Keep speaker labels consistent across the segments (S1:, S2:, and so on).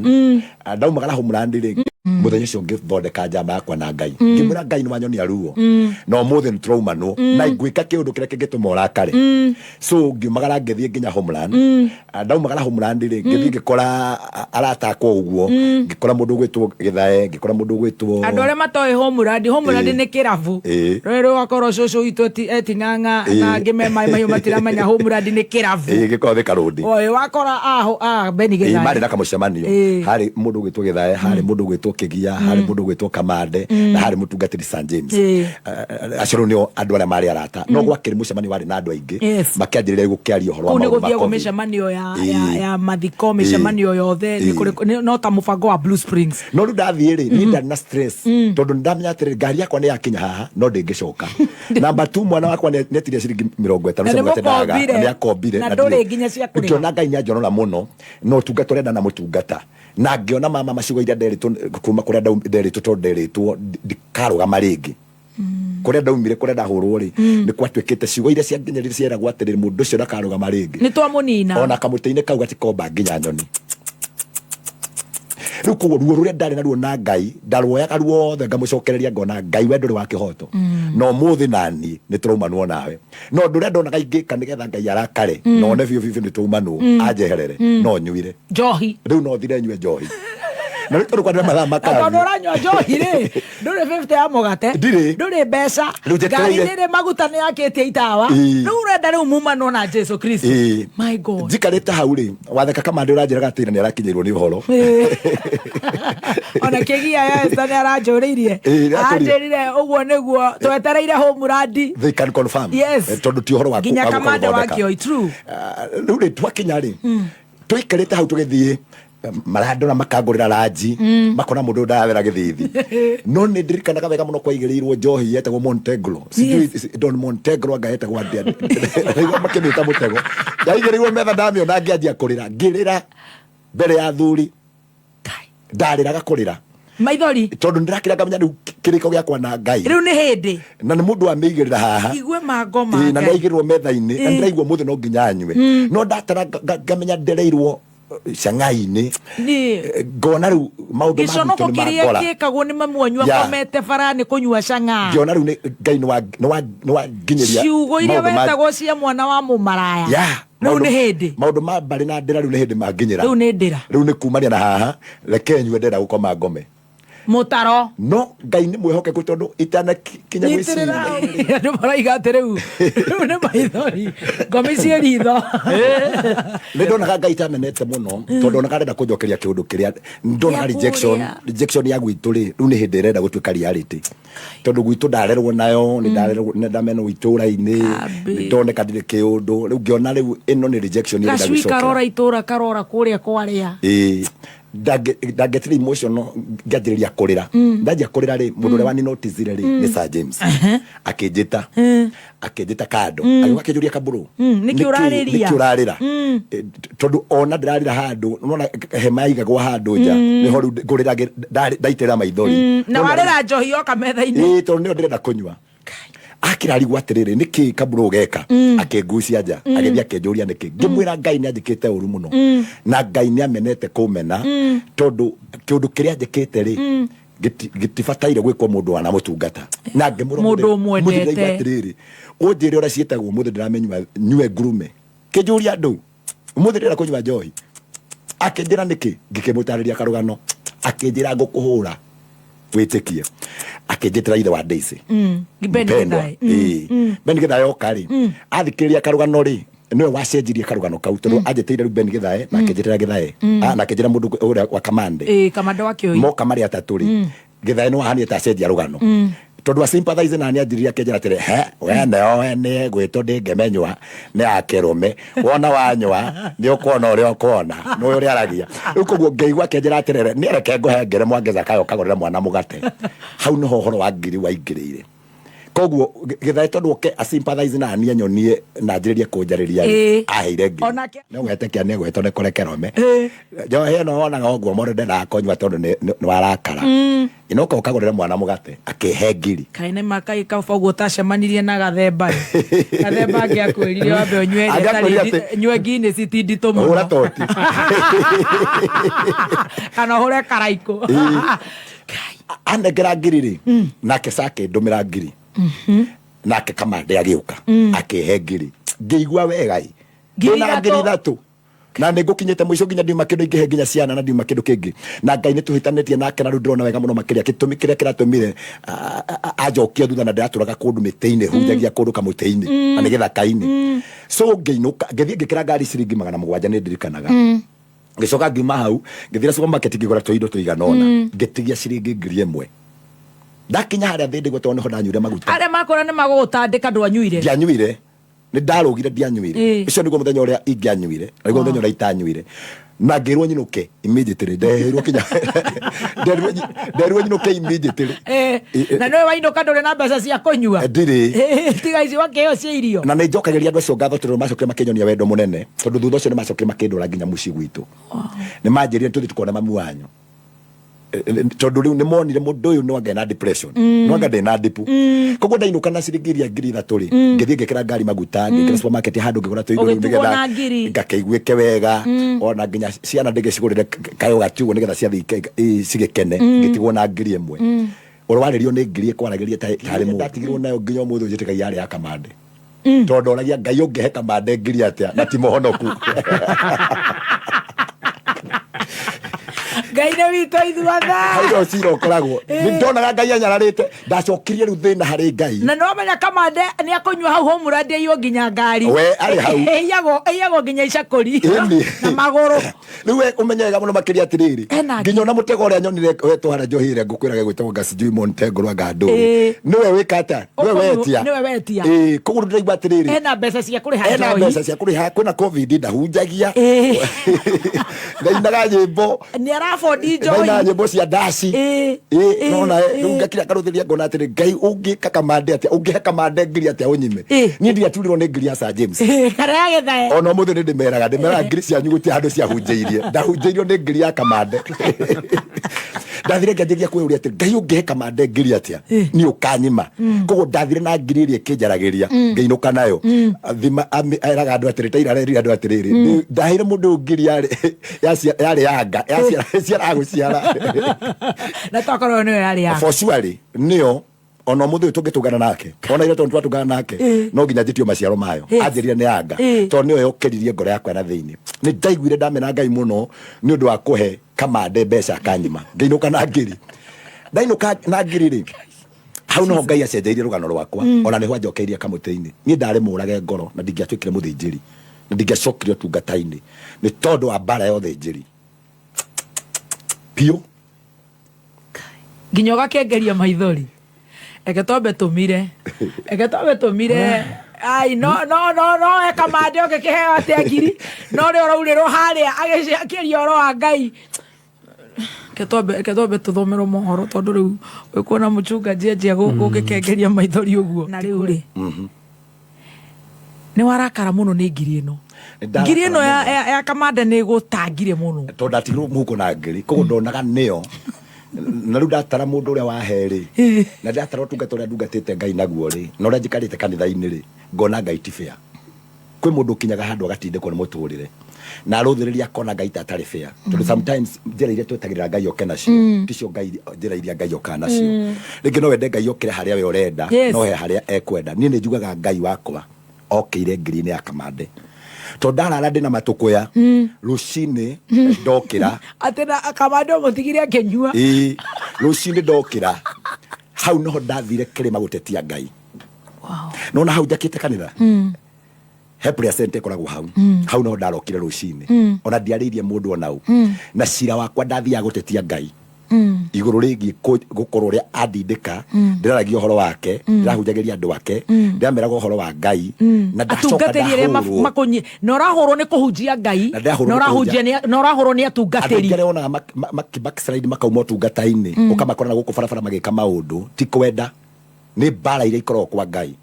S1: Homeland. Ndaumagara Homeland rĩ, mũthenya ũcio ngĩthondeka njamba yakwa na Ngai, ngĩmwĩra, "Ngai, nĩ wanyonia ruo na ũmũthĩ nĩ tũraumanwo na ngwĩka kĩũndũ kĩrĩa kĩngĩtũma ũrakare." So ngiumagara ngĩthiĩ nginya Homeland. Ndaumagara Homeland rĩ, ngĩthiĩ ngĩkora arata akwa ũguo, ngĩkora mũndũ ũgwĩtwo Gĩthae, ngĩkora mũndũ ũgwĩtwo
S2: Andũ arĩa matoĩ Homeland, Homeland nĩ kĩrabu. Rũrĩ rũgakorwo cũcũ witũ eting'ang'a na angĩ me maĩ mahiũ matiramenya Homeland nĩ kĩrabu.
S1: Gĩkorwo Thika Road.
S2: Oĩ wakora aho a Beni Gĩthae.
S1: Marĩ na kamũcemanio. Harĩ mũndũ ũgwĩtwo Gĩthae, harĩ mũndũ ũgwĩtwo Kĩgia, harĩ mũndũ ũgwĩtwo Kamande na harĩ mũtungatĩri St James. Acio rĩu nĩo andũ arĩa marĩ arata, no gwakĩrĩ mũcemanio warĩ na andũ aingĩ. Makĩanjĩrĩria gũkĩaria ũhoro wa
S2: Kũu nĩ
S1: maũndũ ma
S2: gũthiagwo
S1: COVID.
S2: mĩcemanio ya mathiko, mĩcemanio yothe nĩ no ta mũbango wa Blue Springs.
S1: No rĩu ndathiĩ rĩ, niĩ ndarĩ na stress tondũ nĩ ndamenya atĩrĩrĩ, ngari yakwa nĩ yakinya haha no ndĩngĩcoka. Namba 2, mwana wakwa nĩ etirie ciringi 50
S2: Na
S1: cia
S2: nĩ
S1: mũgate ndaga,
S2: mũkombire.
S1: na nĩ akombire.
S2: Na
S1: Na
S2: ndũrĩ
S1: ndirĩ.
S2: nginya cia kũrĩha.
S1: Ngĩona Ngai nĩ anjonora mũno na ũtungata ũrĩa ndanamũtungata, na ngĩona mama macigo iria nderĩtwo kuma kũrĩa nderĩtwo, tondũ nderĩtwo ndikarũgama rĩngĩ kũrĩa ndaumire, kũrĩa ndahũrwo rĩ, nĩ gwatuĩkĩte ciugo iria cianginyĩrire cieragwo atĩrĩrĩ, mũndũ ũcio ndakarũgama rĩngĩ.
S2: Nĩ twamũnina.
S1: Ona kamũtĩ-inĩ kau gatikomba nginya nyoni. Rĩu koguo ruo rũrĩa ndarĩ naruo na Ngai ndaruoyaga ruothe ngamũcokereria, ngona Ngai we ndũrĩ wa kĩhoto, na ũmũthĩ nani nĩ tũraumanwo nawe. No ũndũ ũrĩa ndonaga ingĩka nĩgetha Ngai arakare none biũ biũ biũ nĩ tũraumanwo anjeherere, no nyuire
S2: njohi.
S1: Rĩu no thire nyue njohi, na rĩu tondũ kwanĩra mathaa
S2: Na tondũ
S1: makambi
S2: ũranyua njohi rĩ, ndũrĩ 50 ya mũgate.
S1: Ndirĩ.
S2: Ndũrĩ mbeca.
S1: Rĩu njetereire.
S2: Ngari ndĩrĩ maguta, nĩ yakĩtie itawa. Rĩu ũrenda rĩu mumanwo na Jesu Kristo. My God.
S1: Njikarĩte hau rĩ, watheka Kamande ũranjĩraga atĩ nĩ arakinyĩrwo nĩ ũhoro.
S2: Ona kĩgia ya Esther nĩ aranjũrĩirie.
S1: Ĩĩ, nĩ atũrire.
S2: Anjĩrire ũguo nĩguo twetereire Homeland.
S1: They can confirm.
S2: Yes.
S1: Tondũ ti ũhoro wa
S2: Nginya
S1: wa gũka
S2: Kamande wa
S1: gũthondeka.
S2: Kĩoi, true.
S1: Ah, rĩu rĩ, twakinya rĩ, tũikarĩte hau tũgĩthiĩ, marandora makangũrĩra ranji, makona mũndũ ũyũ ndarawĩra gĩthithi. No nĩ ndirikanaga wega mũno kwaigĩrĩirwo njohi yetagwo Monteglo, sijui Don Monteglo anga yetagwo atĩa, nĩguo makĩmĩta mũtego. Yaigĩrĩirwo metha, ndamĩona ngĩanjia kũrĩra, ngĩrĩra mbere ya athuri. Ndarĩraga kũrĩra
S2: maithori
S1: tondũ ndĩrakĩra ngamenya rĩu kĩrĩko gĩakwa na Ngai
S2: rĩu nĩ hĩndĩ
S1: na nĩ mũndũ wamĩigĩrĩra haha
S2: igue mangoma.
S1: Ĩĩ, na
S2: Ngai.
S1: nĩaigĩrĩrwo metha-inĩ na ndĩraigua mũthĩ no nginya anyue, no ndatara ngamenya ndereirwo cang'ai-inĩ. Ngona rĩu maũndũ ma
S2: gĩconoko
S1: gwitũ nĩ
S2: kĩrĩa
S1: mangora.
S2: gĩkagwo nĩ mamu wanyu akomete bara nĩ kũnyua cang'aa.
S1: Ngĩona rĩu Ngai nĩ wanginyĩria
S2: ciugo iria
S1: maũndũ
S2: wetagwo cia mwana wa mũmaraya. Rĩu nĩ hĩndĩ
S1: maũndũ ma mbarĩ na ndĩra rĩu nĩ hĩndĩ manginyĩra.
S2: Rĩu nĩ ndĩra.
S1: Rĩu nĩ kumania na haha, reke nyue, ndĩrenda gũkoma ngome.
S2: Mũtaro.
S1: No Ngai nĩ mwĩhokeku tondũ itanakinya
S2: nyitĩrĩra
S1: gwĩciria
S2: andũ maraiga atĩ rĩu nĩ maithori, ngomi ciĩ ritho.
S1: Nĩ ndonaga Ngai tamenete mũno tondũ onaga arenda kũnjokeria kĩũndũ kĩrĩa ndonaga
S2: Gĩa
S1: rejection.
S2: kũrĩa.
S1: Rejection ya gwitũ rĩ, rĩu nĩ hĩndĩ ĩrenda gũtuĩka reality tondũ gwitũ ndarerwo nayo, nĩ ndarerwo, nĩ ndamenwo itũra-inĩ.
S2: Kambi.
S1: Nĩ ndoneka ndirĩ kĩũndũ. Rĩu ngĩona rĩu ĩno nĩ rejection ĩrenda
S2: gacui
S1: gwĩcokera.
S2: Karora itũra, karora kũrĩa kwarĩa.
S1: Ĩĩ, ndangetire emotional, ngĩanjĩrĩria kũrĩra. Ndanjia kũrĩra rĩ, mũndũ ũrĩa waninoticire rĩ nĩ Sir James, akĩnjĩta kando, agĩũka akĩnjũria, "Kabũrũ,
S2: Nĩkĩ ũrarĩria?"
S1: Nĩkĩ ũrarĩra? Tondũ ona ndĩrarĩra handũ nona hema yaigagwo handũ nja, nĩho rĩu ngũrĩra ndaitĩrĩra maithori.
S2: Na warĩra njohi yoka metha-inĩ.
S1: Ĩĩ, tondũ nĩyo ndĩrenda kũnyua. Akĩrarigwo atĩrĩrĩ, nĩkĩ Kabũrũ ũgeka? Akĩngucia nja, agĩthiĩ akĩnjũria nĩkĩ. Ngĩmwĩra Ngai nĩ anjĩkĩte ũru mũno na Ngai nĩ amenete kũmena tondũ kĩũndũ kĩrĩa anjĩkĩte rĩ gĩtibataire gwĩkwo mũndũ wanamũtungata, na ngĩmwĩra
S2: Mũndũ ũmwendete.
S1: Mũthĩ ndĩraigua atĩrĩrĩ, ũnjĩre ũrĩa ciĩtagwo, mũthĩ ndĩramĩnyua nyue ngurume. Kĩnjũria andũ, ũmũthĩ ndĩrenda kũnyua njohi. Akĩnjĩra nĩkĩ, ngĩkĩmũtarĩria karũgano. Akĩnjĩra, "Ngũkũhũra wĩtĩkie." Akĩnjĩtĩra ithe wa Daisy.
S2: Ben
S1: Mpendwa.
S2: Githae.
S1: Ĩĩ. Ben Githae oka rĩ, athikĩrĩria karũgano rĩ, nĩwe wacenjirie karũgano kau tondũ anjĩtĩire rĩu Ben Githae na akĩnjĩtĩra Githae. Ah, na akĩnjĩra mũndũ ũrĩa wa Kamande.
S2: Ĩĩ, Kamande wa Kĩoi.
S1: Moka marĩ atatũ rĩ, Githae nĩ wahanie ta acenjia rũgano tondũ a sympathize na nĩ anjĩrire, akĩnjĩra atĩrĩ, "He we neo nĩ gwĩtwo ndĩngĩmenywa nĩ akĩrũme, wona wanyua nĩ ũkuona ũrĩa ũkuona nĩ ũrĩa aragia." Rĩu koguo ngĩigua akĩnjĩra atĩrĩrĩ, "Nĩ reke ngũhe ngere mwange Zakayo kagũrĩre mwana mũgate." Hau nĩho ũhoro wa ngiri waingĩrĩire. Koguo gĩthaĩ tondũ oke asympathize na niĩ anyonie na anjĩrĩrie kũnjarĩria rĩ, aheire ngiri.
S2: Onake-
S1: Nĩ ũgwete kĩa nĩ ũgwete nĩ kũreke rome. Njohi ĩno wonaga ũguo mũndũ ndendaga kũnyua tondũ nĩ warakara. Inũka ũkagũrĩre mwana mũgate, akĩhe ngiri.
S2: Kaĩ nĩ makai kaba ũguo ũtacemanirie na gathemba ĩ. Gathemba angĩakwĩrire wambe ũnyue ĩrĩa ĩtarĩ
S1: Angĩakwĩrire atĩ-
S2: nyue Guinness ti nditũ mũno.
S1: Hũra toti.
S2: Kana ũhũre karaikũ. Kai.
S1: Anengera ngiri rĩ, nake cake ndũmĩra ngiri, nake kamande agĩũka akĩhe ngiri, ngĩigua wega ĩ.
S2: Ngiri
S1: Ndĩna ngiri
S2: ithatũ.
S1: 3 na nĩ ngũkinyĩte mũico nginya ndiuma kĩndũ ingĩhe nginya ciana na ndiuma kĩndũ kĩngĩ, na Ngai nĩ tũhĩtanĩtie nake na rĩu ndĩrona wega mũno makĩria gĩtũmi kĩrĩa kĩratũmire anjokie thutha, na ndĩratũraga kũndũ mĩtĩ-inĩ, hunjagia kũndũ kamũtĩ-inĩ na nĩ gĩthaka-inĩ. So ngĩinũka, ngĩthiĩ ngĩkĩra ngari ciringi 700, nĩ ndirikanaga. Ngĩcoka ngiuma hau ngĩthira supermarket ngĩgũra tũindo tũigana ũna, ngĩtigia ciringi 1000. Ndakinya harĩa thĩ ndĩgwo tondũ nĩho ndanyuire maguta.
S2: Arĩa makũra nĩ magũgũtandĩka ndwanyuire.
S1: Ndianyuire, nĩ ndarũgire, ndianyuire. Ũcio nĩguo mũthenya ũrĩa ingĩanyuire na nĩguo mũthenya ũrĩa itanyuire, na ngĩrwo nyinũke immediately. Ndeheirwo kinya nderirwo nyinũke immediately.
S2: Na nĩwe wainũka ndũrĩ na mbeca cia kũnyua.
S1: Ndirĩ.
S2: Tiga ici wakĩheo cia irio.
S1: Na nĩ njokagĩria andũ acio ngatho tondũ macokire makĩnyonia wendo mũnene, tondũ thutha ũcio nĩ macokire makĩndwara nginya mũciĩ gwitũ. Nĩ manjĩrire tũthiĩ tukone mamu wanyu. Tondũ rĩu nĩ monire mũndũ ũyũ no anga ena depression, no anga ndĩ na dipu. Koguo ndainũka na ciringi iria 3000 rĩ, ngĩthiĩ ngĩkĩra ngari maguta, ngĩkĩra supermarket handũ ngĩgũra tũindo rĩu
S2: Ũgĩtigwo
S1: nĩgetha
S2: na ngiri.
S1: ngakĩiguĩke wega, ona nginya ciana ndĩgĩcigũrĩre kayoghurt ũguo nĩgetha ciathiĩ cigĩkene. Ngĩtigwo na 1000. Ũrwarĩrio nĩ ngiri ĩkwaragĩria tarĩ mũndũ. Ndatigirwo nayo nginya ũmũthĩ ũyũ njĩtĩkagia yarĩ ya kamande, tondũ ndoragia Ngai ũngĩhe kamande ngiri atĩa na ti mũhonoku.
S2: Ngai nĩ witũ ithuothe.
S1: Hau cira ũkoragwo nĩ ndonaga Ngai anyararĩte, ndacokirie rĩu thĩna harĩ Ngai.
S2: Na nĩwamenya kamande nĩ akũnyua hau homeland aiywo nginya ngari.
S1: We arĩ hau.
S2: Ĩiyagwo nginya icakũri
S1: Ĩni.
S2: na magũrũ.
S1: Rĩu we ũmenye wega mũno makĩria atĩrĩrĩ,
S2: Ena
S1: nginya ona mũtego ũrĩa nyonire wetwara njohi ĩrĩa ngũkwĩraga gwĩtagwo ngasijui Montego rwa ngandũri, nĩwe wĩka atĩa, nĩwe wetia.
S2: Nĩwe wetia.
S1: Ĩĩ, koguo ndĩraigua atĩrĩrĩ,
S2: ena mbeca cia kũrĩha
S1: ena
S2: njohi.
S1: Mbeca cia kũrĩha, kwĩna COVID, ndahunjagia, ndainaga nyĩmbo.
S2: Nĩ arabondi njohi.
S1: Ndainaga nyĩmbo cia ndaci. Ĩĩ, nona rĩu ngakira karũthĩria ngona atĩrĩ, Ngai ũngĩka kamande atĩa, ũngĩhe kamande ngiri atĩa ũnyime? Niĩ ndiaturirwo nĩ ngiri ya Sir James.
S2: Kana ya gĩthae.
S1: Ona ũmũthĩ nĩ ndĩmeraga ngiri cianyu gũtirĩ handũ ciahunjĩirie, ndahunjĩirio nĩ ngiri ya kamande. Ndathire ngĩanjĩrĩria kwĩyũria atĩ Ngai ũngĩhe kamande ngiri atĩa niĩ ũkanyima? Koguo ndathire na ngiri ĩrĩa ĩkĩnjaragĩria, ngĩinũka nayo. Thima eraga andũ atĩrĩ, taira arerire andũ atĩrĩrĩ, ndaheire mũndũ ũyũ ngiri yarĩ yanga yaciaraga gũciara.
S2: Na tokorwo nĩyo yarĩ ya
S1: For surely nĩyo. Ona ũmũthĩ ũyũ tũngĩtũngana nake, ona ira tondũ twatũngana nake, no nginya njĩtio maciaro mayo. Anjĩrire nĩ anga tondũ nĩyo yokĩririe ngoro yakwa na thĩinĩ. Nĩ ndaiguire ndamena Ngai mũno nĩ ũndũ wa kũhe kamande mbeca akanyima. Ngĩinũka na ngiri, ndainũka na ngiri rĩ, hau noho Ngai acenjeirie rũgano rwakwa. Ona nĩho anjokeirie kamũtĩ-inĩ. Niĩ ndarĩ mũrage ngoro na ndingĩatuĩkire mũthĩnjĩri na ndingĩacokire ũtungata-inĩ nĩ tondũ wa mbara ya ũthĩnjĩri biũ.
S2: Nginya ũgakengeria maithori. Reke twambe tũmire, reke twambe tũmire. Ai, no no no no we kamande ũngĩkĩheo atĩa ngiri no rĩ ũraurĩrwo harĩa agĩcakeria ũhoro wa Ngai. Reke twambe tũthomerwo mohoro tondũ rĩu ũkuona mũchungaji anjia gũgĩkengeria maithori ũguo. Na rĩu rĩ, nĩ warakara mũno nĩ ngiri ĩno.
S1: Nĩ
S2: ngiri ĩno
S1: ndarakara mũno.
S2: ya kamande nĩ gũtangire mũno.
S1: Tondũ ndatigirwo mũhuko na ngiri, koguo ndonaga nĩyo, na rĩu ndatara mũndũ ũrĩa wahe rĩ, na ndatara ũtungata ũrĩa ndungatĩte Ngai naguo rĩ, na ũrĩa njikarĩte kanitha-inĩ rĩ, ngona Ngai ti fair. Kwĩ mũndũ ũkinyaga handũ agatindĩkwo nĩ mũtũrĩre na arũthĩrĩria akona Ngai ta atarĩ fair, tondũ sometimes njĩra iria twetagĩrĩra Ngai oke nacio ticio Ngai njĩra iria Ngai okaga nacio. Rĩngĩ no wende Ngai okĩre harĩa we ũrenda, no he harĩa ekwenda. Niĩ nĩ njugaga Ngai wakwa okĩire ngiri-inĩ ya kamande, tondũ ndarara ndĩna matũkũya rũcinĩ ndokĩra.
S2: Atĩ na kamande ũmũtigire akĩnyua.
S1: Ĩĩ, rũcinĩ ndokĩra hau noho ndathire kĩrĩma gũtetia Ngai. Nona hau njakĩte kanitha he prayer center ĩkoragwo hau. Hau noho ndarokire rũcinĩ, ona ndiarĩirie mũndũ ona ũ, na cira wakwa ndathiaga gũtetia Ngai igũrũ rĩgiĩ gũkorwo ũrĩa andindĩka. Ndĩraragia ũhoro wake, ndĩrahunjagĩria andũ ake, ndĩrameraga ũhoro wa Ngai, na ndacoka
S2: atungatĩri arĩa
S1: ndahũrwo.
S2: Makũnyi na ũrahũrwo nĩ kũhunjia Ngai.
S1: Na ndĩrahũrwo
S2: na
S1: nĩ
S2: ũrahunjia na ũrahũrwo nĩ
S1: andũ aingĩ
S2: atungatĩri.
S1: Arĩa wonaga maki backslide makauma ũtungata-inĩ, ũkamakora na gũkũ barabara magĩka maũndũ, ti kwenda. Nĩ mbara iria ikoragwo kwa Ngai,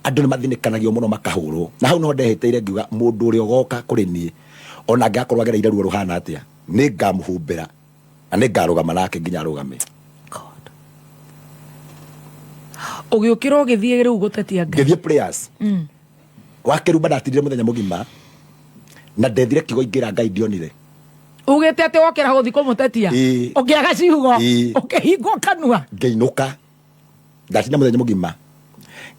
S1: andũ nĩ mathinĩkanagio mũno, makahũrwo. Na hau noho ndehĩtĩire ngiuga, mũndũ ũrĩa ũgoka kũrĩ niĩ, ona angĩgakorwo agereire ruo rũhana atĩa, nĩ ngamũhumbĩra na nĩ ngarũgama nake nginya arũgame.
S2: God. Ũgĩũkĩra ũgĩthiĩ rĩu gũtetia Ngai.
S1: Ngĩthiĩ prayers wa kĩrumba, ndatindire mũthenya mũgima na ndethire kiugo ingĩra Ngai, ndionire.
S2: Ugĩte atĩ wokĩra gũthiĩ kũmũtetia,
S1: Ĩĩ.
S2: ũkĩaga ciugo,
S1: Ĩĩ.
S2: ũkĩhingwo kanua.
S1: Ngĩinũka, ndatinda mũthenya mũgima,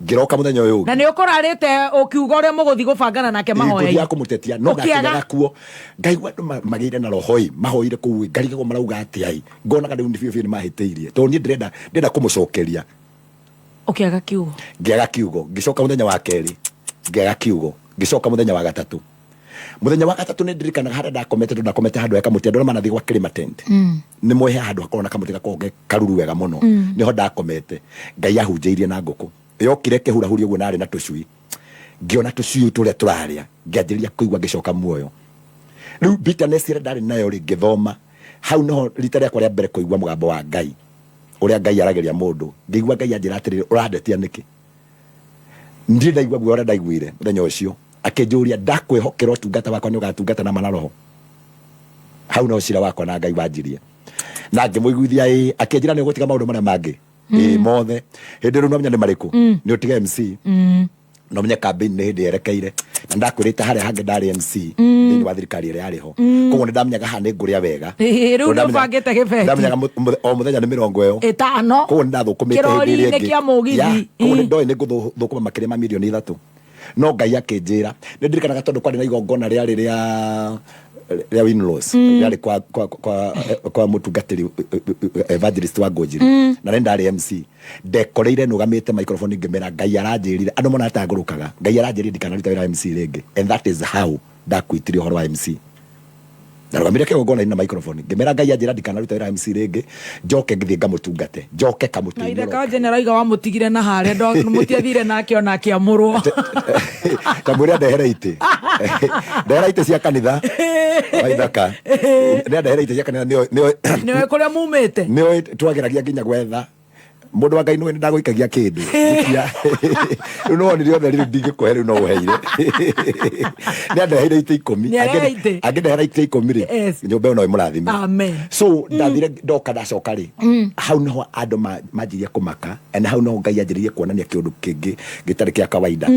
S1: ngĩroka mũthenya ũyũ
S2: Na
S1: ũngĩ.
S2: nĩ ũkũrarĩte ũkiuga ũrĩa mũgũthiĩ gũbangana nake
S1: ngũthiaga
S2: mahoya-inĩ.
S1: Kũmũtetia, no
S2: Ũkĩaga.
S1: ndakinyaga kuo, ngaigua andũ magĩire na roho ĩ, mahoire kũu ĩ, ngarigagwo marauga atĩa ĩ, ngonaga rĩu nĩ biũ biũ nĩ mahĩtĩirie, tondũ niĩ ndĩrenda kũmũcokeria.
S2: Ũkĩaga kiugo.
S1: Ngĩaga kiugo. Ngĩcoka mũthenya wa kerĩ, ngĩaga kiugo. Ngĩcoka mũthenya wa gatatũ. Mũthenya wa gatatũ nĩ ndirikanaga harĩa ndakomete, tondũ ndakomete handũ he kamũtĩ. Andũ arĩa manathiĩ gwa Kĩrĩma Tent nĩ moĩ he handũ hakoragwo na kamũtĩ gakoragwo ge karuru wega mũno, nĩho ndakomete. Ngai ahunjĩirie na ngũkũ yokire ĩkĩhurahuria ũguo, narĩ na tũcui. Ngĩona tũcui tũrĩa tũrarĩa, ngĩanjĩrĩria kũigua ngĩcoka muoyo. Rĩu bitterness ĩrĩa ndarĩ nayo rĩ, ngĩthoma hau nĩho rita rĩakwa rĩa mbere kũigua mũgambo wa Ngai, ũrĩa Ngai aragĩria mũndũ. Ngĩigua Ngai anjĩra atĩrĩrĩ, "Ũrandetia nĩkĩ?" Ndirĩ ndaigua guoya ũrĩa ndaiguire mũthenya ũcio. Akĩnjũria, "Ndakwĩhokera ũtungata wakwa, nĩ ũgatungata na ma na roho?" Hau no cira wakwa na Ngai wanjirie, na ngĩmũiguithia ĩĩ. Akĩnjĩra, "Nĩ ũgũtiga maũndũ marĩa mangĩ?" Ĩĩ, mothe. Hĩndĩ rĩu nomenya nĩ marĩkũ. Nĩ ũtige MC, no menye campaign nĩ hĩndĩ yerekeire, na ndakwĩrĩte harĩa hangĩ ndarĩ MC thĩinĩ wa thirikari ĩrĩa yarĩ ho, koguo nĩ ndamenyaga haha nĩ ngũrĩa wega.
S2: Ĩĩ, rĩu
S1: Tondũ
S2: nĩ ũbangĩte gĩbeti.
S1: Ndamenyaga o mũthenya nĩ 50
S2: ĩtano.
S1: Koguo nĩ ndathũkũmĩte hĩndĩ ĩrĩa
S2: Kĩrori-inĩ
S1: ĩngĩ.
S2: kĩa mũgithi.
S1: Ya, koguo nĩ ndoĩ nĩ ngũthũkũma makĩria ma 3 mirioni. No Ngai akĩnjĩra, nĩ ndirikanaga tondũ kwarĩ na igongona rĩarĩ rĩa Winlaws, rĩarĩ kwa mũtungatĩri evangelist wa Ngũnjiri, na nĩ ndarĩ MC. Ndekoreire nũgamĩte microphone ngĩmera, "Ngai aranjĩrire, andũ mona atangũrũkaga, Ngai aranjĩrire ndikanaruta wĩra wa MC rĩngĩ." And that is how ndakwitire ũhoro wa MC. Ndarũgamire kĩgongona-inĩ na microphone ngĩmera, "Ngai anjĩra ndikanaruta wĩra wa MC rĩngĩ, njoke ngĩthiĩ ngamũtungate, njoke
S2: Na
S1: kamũtĩ-inĩ."
S2: Ithe ka General wamũtigire na harĩa mũtiathire nake ona akĩamũrwo.
S1: Ta mwĩre andehere itĩ, ndehera itĩ cia kanitha waithaka, nĩ andehere itĩ cia kanitha, nĩo
S2: Nĩwe kũrĩa mumĩte.
S1: Nĩo twageragia nginya gwetha mũndũ wa Ngai. Nĩwe ndagũikagia kĩndũ Njikia. Rĩu nĩwonire othe, rĩu ndingĩkũhe, rĩu no ũheire. Nĩ andeheire itĩ 10.
S2: Nĩ arehe itĩ.
S1: Angĩndehera itĩ 10 rĩ, nyũmba ĩyo no ĩmũrathime.
S2: Amen.
S1: So ndathire, ndoka, ndacoka rĩ, hau niho andũ manjirie kũmaka, na hau niho Ngai anjĩrĩirie kuonania kĩũndũ kĩngĩ gĩtarĩ kĩa kawaida.